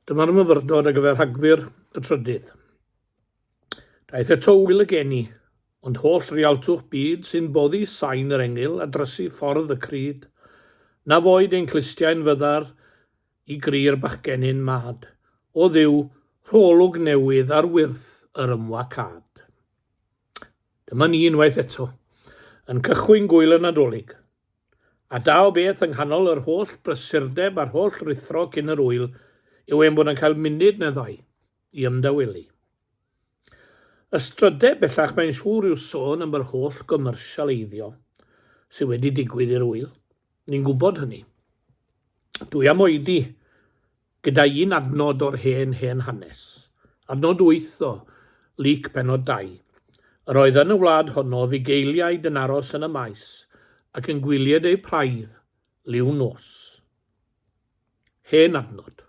Dyma'r myfyrdod ar gyfer Rhagfyr y trydydd. Daeth eto ŵyl y geni, ond holl rialtwch byd sy'n boddi sain yr engyl a drysu ffordd y cryd, na foed ein clustiau'n fyddar i gri'r bachgenyn mad, o Dduw, rho olwg newydd ar wyrth yr ymwacâd. Dyma ni unwaith eto, yn cychwyn gŵyl y Nadolig. A da o beth yng nghanol yr holl brysurdeb a'r holl ruthro cyn yr ŵyl yw ein bod yn cael munud neu ddau i ymdawelu. Ystrydeb bellach mae'n siŵr yw sôn am yr holl gommersialeiddio sydd wedi digwydd i'r ŵyl. Ni'n gwybod hynny. Dwi am oedi Gyda un adnod o'r hen, hen hanes. Adnod wyth o Luc pennod dau. Yr oedd yn y wlad honno fugeiliaid yn aros yn y maes, ac yn gwylied eu praidd liw nos. Hen adnod.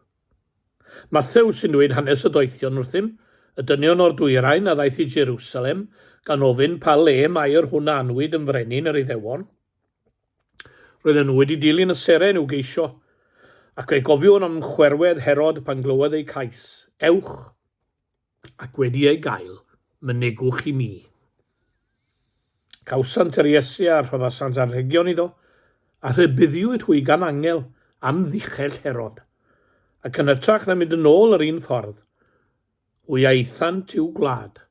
Mathew sy'n dweud hanes y doethion wrthym, y dynion o'r dwyrain a ddaeth i Jerusalem, gan ofyn pa le mae yr hwn a anwyd yn frenin yr Iddewon. Roedden nhw wedi dilyn y seren i'w geisio, ac fe gofiwn am chwerwedd Herod pan glywodd eu cais, Ewch, ac wedi ei gael, mynegwch i mi. Cawsant yr Iesu a rhoddasant anrhegion iddo, a rhybuddiwyd hwy gan angel am ddichell Herod. Ac yn hytrach na mynd yn ôl yr un ffordd, hwy a aethant i'w gwlad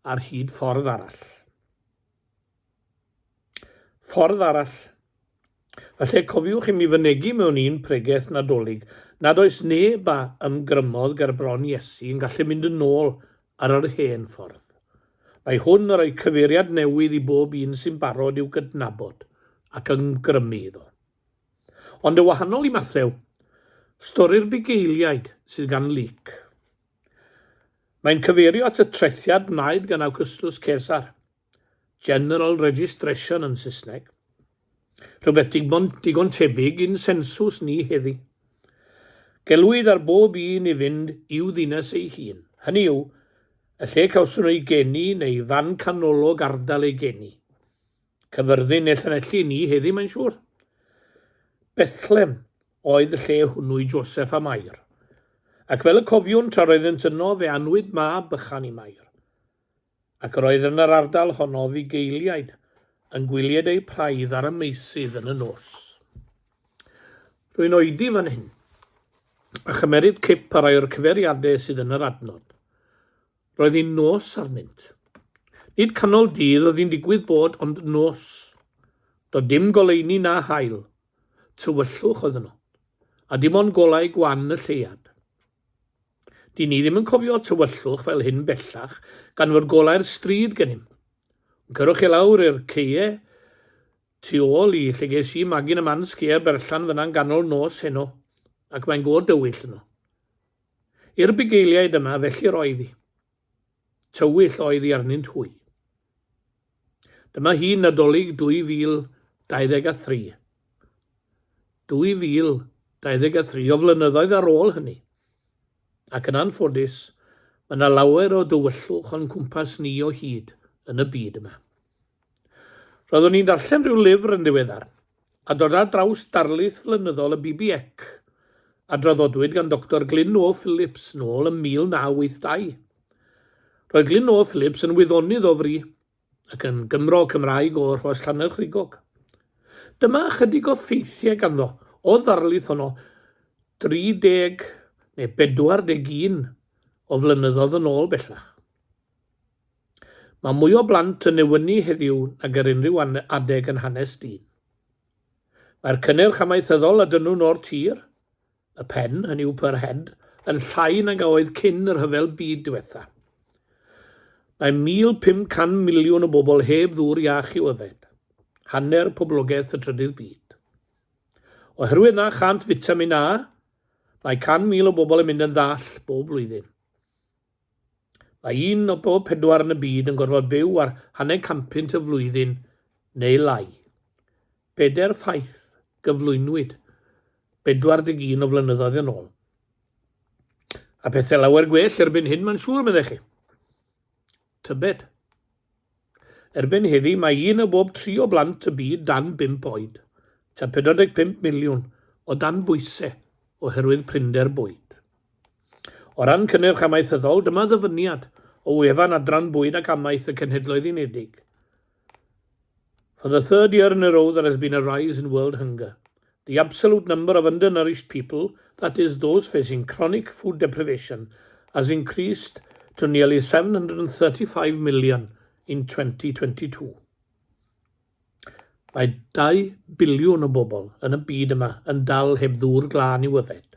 ar hyd ffordd arall. Ffordd arall. Felly, cofiwch i mi fynegi mewn un pregeth Nadolig nad oes neb a ymgrymodd ger bron Iesu yn gallu mynd yn ôl ar yr hen ffordd. Mae hwn yn rhoi cyfeiriad newydd i bob un sy'n barod i'w gydnabod ac ymgrymu iddo. Ond yn wahanol i Mathew, stori'r bugeiliaid sydd gan Luc. Mae'n cyfeirio at y trethiad wnaed gan Augustus Caesar, General Registration yn Saesneg. Rhywbeth digon, digon tebyg i'n sensws ni heddi. Gelwyd ar bob un i fynd i'w ddinas ei hun, hynny yw, y lle cawson nhw eu geni neu fan canolog ardal eu geni. Cyfyrddin neu Llanelli ni heddi mae'n siŵr. Bethlem oedd y lle hwnnw i Joseph a Mair. Ac fel y cofiwn, tra roeddynt yno, fe anwyd mab bychan i Mair. Ac yr oedd yn yr ardal honno fugeiliaid yn gwylied eu praidd ar y meysydd yn y nos. Rwy'n oedi fan hyn, a chymeryd cip ar rai o'r cyfeiriadau sydd yn yr adnod. Roedd hi'n nos arnynt. Nid canol dydd oedd hi'n digwydd bod, ond nos. Doedd dim goleuni na haul. Tywyllwch oedd yno, a dim ond golau gwan y lleuad. Dyn ni ddim yn cofio tywyllwch fel hyn bellach, gan fod golau'r stryd gennym. Ond cerwch chi lawr i'r ceie tu ôl i lle ges i magu'n y man sgïau Berllan fyna'n ganol nos heno, ac mae'n go dywyll yno. I'r bugeiliaid yma, felly roedd hi. Tywyll oedd hi arnynt hwy. Dyma hi Nadolig 2023. 2023 o flynyddoedd ar ôl hynny. Ac yn anffodus, mae yna lawer o dywyllwch o'n cwmpas ni o hyd yn y byd yma. Roeddwn i'n darllen rhyw lyfr yn ddiweddar, a dod ar draws darlith flynyddol y BBEC, a draddodwyd gan Doctor Glyn O Phillips nôl ym 1982. Roedd Glyn O Phillips yn wyddonydd o fri, ac yn Gymro Cymraeg o Rhos Llanerchrugog. Dyma ychydig o ffeithiau ganddo o ddarlith honno 30 neu 41 o flynyddoedd yn ôl bellach. Mae mwy o blant yn newynu heddiw nag ar unrhyw adeg yn hanes dyn. Mae'r cynnyrch amaethyddol a dynnwn o'r tir, y pen, hynny yw per head, yn llai nag a oedd cyn y Rhyfel Byd diwetha. Mae 1,500 miliwn o bobl heb ddŵr iach i'w yfed, hanner poblogaeth y trydydd byd. Oherwydd na chant fitamin A, mae 100,000 o bobl yn mynd yn ddall bob blwyddyn. Mae un o bob pedwar yn y byd yn gorfod byw ar hanner canpunt y flwyddyn neu lai. Pedair ffaith gyflwynwyd 41 o flynyddoedd yn ôl. A pethau lawer gwell erbyn hyn, mae'n siŵr, meddech chi. Tybed. Erbyn heddi, mae un o bob tri o blant y byd dan bump oed, tua 45 miliwn o dan bwysau oherwydd prinder bwyd. O ran cynnyrch amaethyddol, dyma ddyfyniad o wefan Adran Bwyd ac Amaeth y Cenhedloedd Unedig. For the third year in a row there has been a rise in world hunger. The absolute number of undernourished people, that is, those facing chronic food deprivation, has increased to nearly 735 million in 2022. Mae 2 biliwn o bobl yn y byd yma yn dal heb ddŵr glân i'w yfed.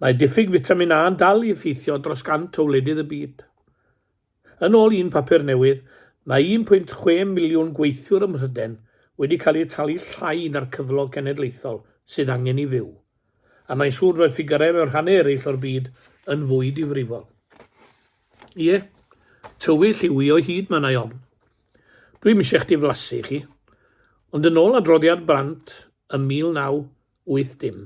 Mae diffyg fitamin A yn dal i effeithio dros gant o wledydd y byd. Yn ôl un papur newydd, mae 1.6 miliwn gweithiwr ym Mhrydain wedi cael eu talu llai na'r cyflog cenedlaethol sydd angen i fyw. A mae'n siŵr fod ffigyrau mewn rhannau eraill o'r byd yn fwy difrifol. Ie, tywyll yw i o hyd mae 'na ofn. Dwi'm eisiau eich diflasu chi, ond yn ôl adroddiad Brandt ym 1980,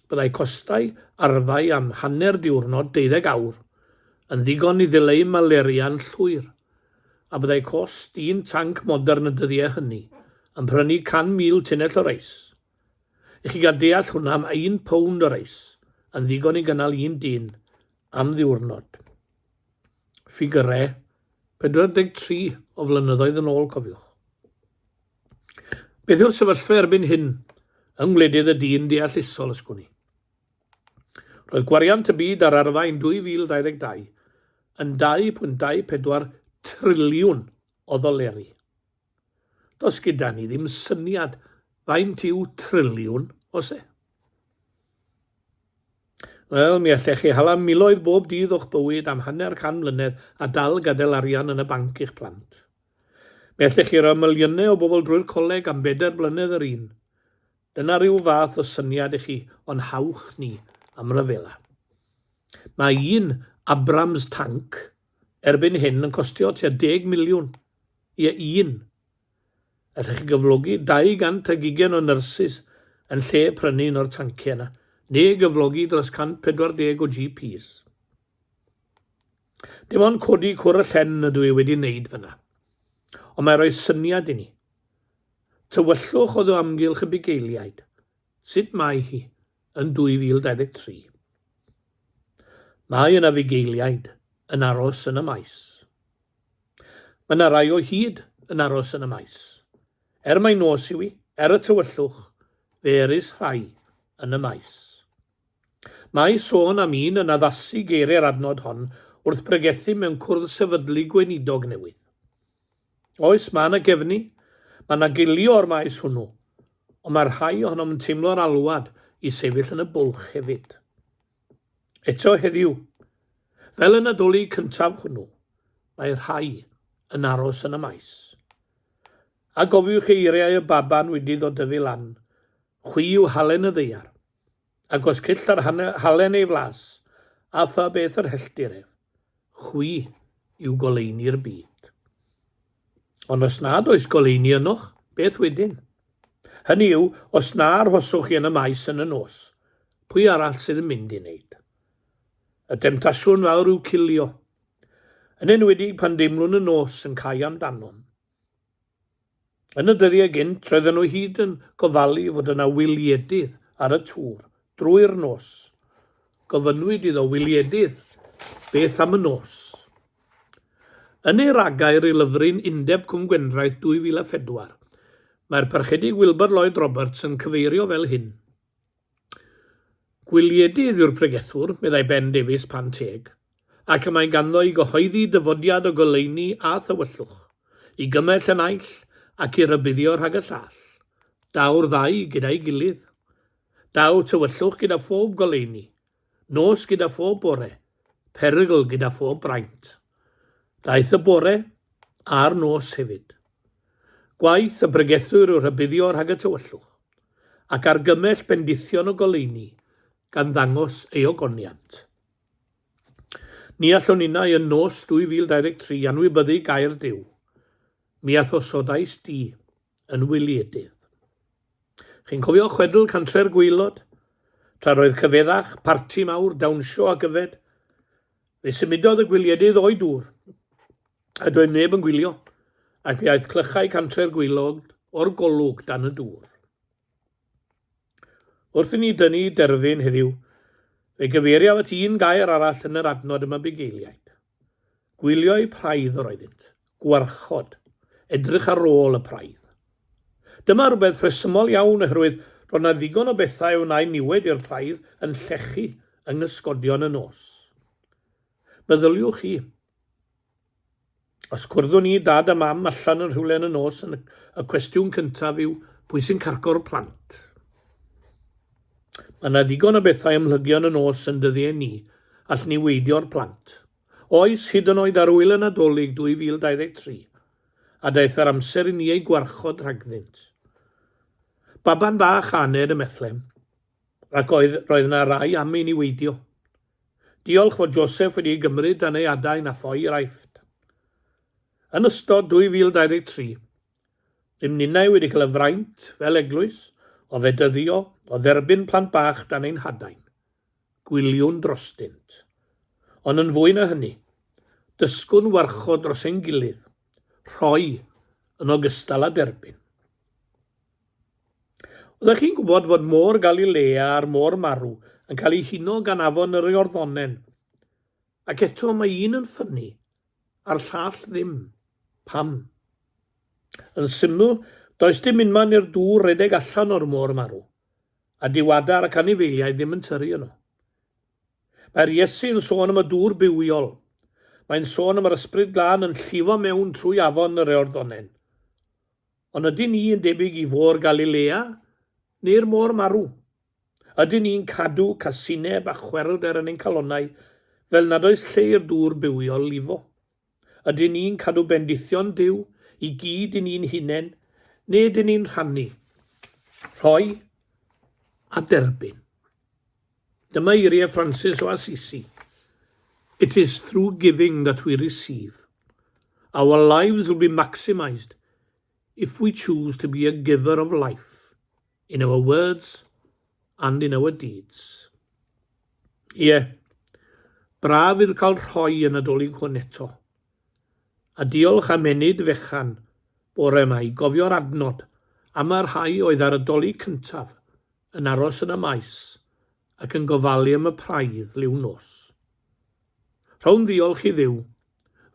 byddai costau arfau am hanner diwrnod, deuddeg awr, yn ddigon i ddileu maleria'n llwyr, a byddai cost un tanc modern y dyddiau hynny yn prynu 100,000 tunnell o reis. I chi gael deall hwnna, mae un pownd o reis yn ddigon i gynnal un dyn am ddiwrnod. Ffigyrau 43 o flynyddoedd yn ôl, cofiwch. Beth yw'r sefyllfa erbyn hyn yng ngwledydd y dyn deallusol, ysgwn i? Roedd gwariant y byd ar arfau yn 2022 yn 2.24 triliwn o ddoleri. Does gyda ni ddim syniad faint yw triliwn, oes e? Wel, mi allech chi hala miloedd bob dydd o'ch bywyd am hanner can mlynedd a dal gadael arian yn y banc i'ch plant. Mi allech chi roi miliynau o bobl drwy'r coleg am bedair blynedd yr un. Dyna ryw fath o syniad i chi o'n hawch ni am ryfela. Mae un Abrams tank erbyn hyn yn costio tua 10 miliwn. Ie, un. Allech chi gyflogi 220 o nyrsys yn lle prynu un o'r tanciau yna, neu gyflogi dros 140 o GPs. Dim ond codi cwr y llen ydw i wedi wneud fyna. Ond mae rhoi syniad i ni. Tywyllwch oedd o amgylch y bugeiliaid. Sut mae hi yn 2023? Mae yna fugeiliaid yn aros yn y maes. Mae yna rai o hyd yn aros yn y maes. Er mai nos yw hi, er y tywyllwch, fe erys rhai yn y maes. Mae sôn am un yn addasu geiriau'r adnod hon wrth bregethu mewn cwrdd sefydlu gweinidog newydd. Oes, mae yna gefnu, mae yna gilio o'r maes hwnnw, ond mae rhai ohonom yn teimlo'r alwad i sefyll yn y bwlch hefyd. Eto heddiw, fel y Nadolig cyntaf hwnnw, mae rhai yn aros yn y maes. A gofiwch eiriau y baban wedi iddo dyfu lan, chwi yw halen y ddaear, ac os cyll ar halen ei flas, a pha beth yr helltir ef, chwi yw goleuni'r byd. Ond os nad oes goleuni ynoch, beth wedyn? Hynny yw, os na arhoswch chi yn y maes yn y nos, pwy arall sydd yn mynd i wneud? Y demtasiwn fawr yw cilio, yn enwedig pan deimlwn y nos yn cau amdanom. Yn y dyddiau gynt, roedden nhw hyd yn gofalu fod yna wyliedydd ar y tŵr drwy'r nos. Gofynnwyd iddo wyliedydd, beth am y nos? Yn ei ragair i lyfryn Undeb Cwm Gwendraeth 2004, mae'r Parchedig Wilbur Lloyd Roberts yn cyfeirio fel hyn. Gwyliedydd yw'r pregethwr, meddai Ben Davies pan teg, ac y mae ganddo i gyhoeddi dyfodiad y goleuni a thywyllwch, i gymell y naill ac i rybuddio rhag y llall. Daw'r ddau gyda'i gilydd. Daw tywyllwch gyda phob goleuni, Nos gyda phob bore, perygl gyda phob braint. Daeth y bore a'r nos hefyd. Gwaith y pregethwyr yw rhybuddio rhag y tywyllwch, ac argymell bendithion y goleuni gan ddangos ei ogoniant. Ni allwn ninnau yn nos 2023 anwybyddu gair Duw. Mi a'th osodais di yn wyliedydd. Chi'n cofio chwedl Cantre'r Gwaelod? Tra roedd cyfeddach, parti mawr, dawnsio ac yfed, fe symudodd y gwyliedydd o'i dŵr, a doedd neb yn gwylio, ac fe aeth clychau Cantre'r Gwaelod o'r golwg dan y dŵr. Wrth i ni dynnu derfyn heddiw, Fe gyfeiriaf at un gair arall yn yr adnod yma bugeiliaid. Gwylio eu praidd yr oeddynt, gwarchod, edrych ar ôl y praidd. Dyma rywbeth rhesymol iawn oherwydd roedd 'na ddigon o bethau a wnâi niwed i'r praidd yn llechu yng nghysgodion y nos. Meddyliwch chi, os cwrddwn ni dad a mam allan yn rhywle yn y nos, yn y cwestiwn cyntaf yw pwy sy'n carco'r plant? Mae yna ddigon o bethau ymhlygion y nos yn dyddiau ni all niweidio'r plant. Oes, hyd yn oed ar Ŵyl y Nadolig 2023, a daeth yr amser i ni eu gwarchod rhagddynt. Baban bach aned ym Methlem, ac oedd, roedd yna rai am ei niweidio. Diolch fod Joseph wedi ei gymryd dan ei adain a ffoi i'r Aifft. Yn ystod 2023, rŷm ninnau wedi cael y fraint, fel eglwys, o fedyddio, o dderbyn plant bach dan ein hadain. Gwyliwn drostynt. Ond yn fwy na hynny, dysgwn warchod dros ein gilydd, rhoi yn ogystal â derbyn. Oeddech chi'n gwybod fod Môr Galilea a'r Môr Marw yn cael eu huno gan afon yr Iorddonen? Ac eto mae un yn ffynnu a'r llall ddim. Pam? Yn syml, does dim unman i'r dŵr redeg allan o'r Môr Marw, a dyw adar ac anifeiliaid ddim yn tyrru yno. Mae'r Iesu yn sôn am y dŵr bywiol. Mae'n sôn am yr Ysbryd Glân yn llifo mewn trwy afon yr Iorddonen. Ond ydyn ni yn debyg i Fôr Galilea neu'r Môr Marw? Ydyn ni'n cadw casineb a chwerwder yn ein calonnau fel nad oes lle i'r dŵr bywiol lifo? Ydyn ni'n cadw bendithion Duw i gyd i ni'n hunain neu ydyn ni'n rhannu, rhoi a derbyn? Dyma eiriau Francis o Assisi, It is through giving that we receive. Our lives will be maximised if we choose to be a giver of life in our words and in our deeds. Ie, braf fydd cael rhoi y Nadolig hwn eto. A diolch am ennyd fechan bore yma i gofio'r adnod am y rhai oedd ar y Dolig cyntaf yn aros yn y maes ac yn gofalu am y praidd liw nos. Rhown ddiolch i Dduw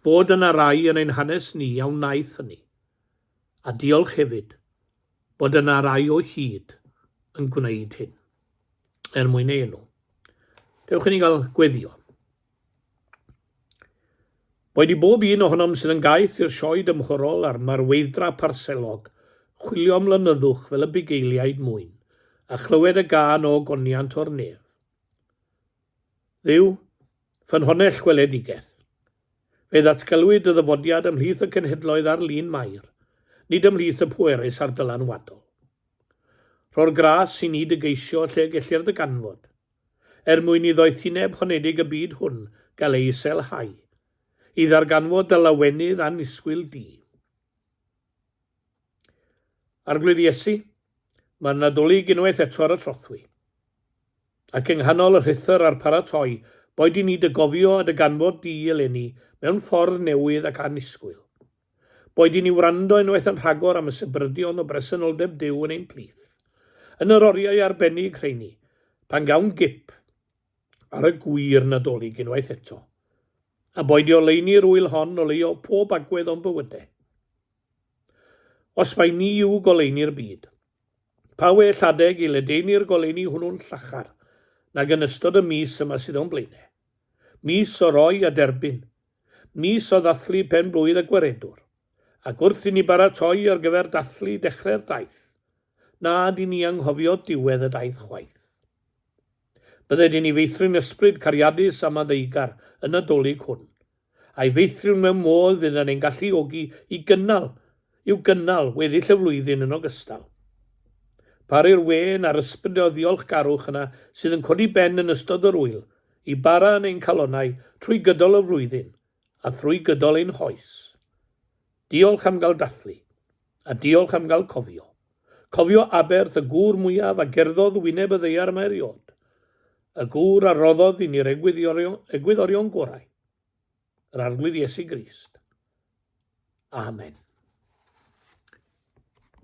fod yna rai yn ein hanes ni a wnaeth hynny, a diolch hefyd bod yna rai o hyd yn gwneud hyn, er mwyn ei enw. Dewch i ni gael gweddio. Boed i bob un ohonom sydd yn gaeth i'r sioe dymhorol a'r marweidd-dra parselog chwilio am lonyddwch fel y bugeiliaid mwyn, a chlywed y gân o ogoniant o'r nef. Dduw, ffynhonnell gweledigaeth. Fe ddatgelwyd dy ddyfodiad ymhlith y cenhedloedd ar lun Mair, nid ymhlith y pwerus a'r dylanwadol. Rho'r gras i ni dy geisio lle gellir dy ganfod. er mwyn i ddoethineb honedig y byd hwn gael ei iselhau, i ddarganfod dy lawenydd annisgwyl di. Arglwydd Iesu, mae'r Nadolig unwaith eto ar y trothwy. Ac yng nghanol y rhuthr a'r paratoi, boed i ni dy gofio a dy ganfod di eleni mewn ffordd newydd ac annisgwyl. Boed i ni wrando unwaith yn rhagor am y sibrydion o bresenoldeb Duw yn ein plith, yn yr oriau arbennig rheini, pan gawn gip ar y gwir Nadolig unwaith eto. A boed i oleuni'r ŵyl hon oleuo pob agwedd o'n bywydau. Os mai ni yw goleuni'r byd, pa well adeg i ledaenu'r goleuni hwnnw'n llachar nag yn ystod y mis yma sydd o'n blaenau? Mis o roi a derbyn, Mis o ddathlu pen-blwydd y Gwaredwr, ac wrth i ni baratoi ar gyfer dathlu dechrau'r daith, nad i ni anghofio diwedd y daith chwaith. Bydded i ni feithrin ysbryd cariadus a maddeugar y Nadolig hwn, a'i feithrin mewn modd fydd yn ein galluogi i gynnal, i'w gynnal, weddill y flwyddyn yn ogystal. Paru'r wên a'r ysbryd o ddiolchgarwch yna sydd yn codi ben yn ystod yr ŵyl, i bara yn ein calonnau trwy gydol y flwyddyn a thrwy gydol ein hoes. Diolch am gael dathlu, a diolch am gael cofio. Cofio aberth y gŵr mwyaf a gerddodd wyneb y ddaear yma eriod, y gŵr a roddodd i ni'r egwyddorion gorau, yr Arglwydd Iesu Grist. Amen.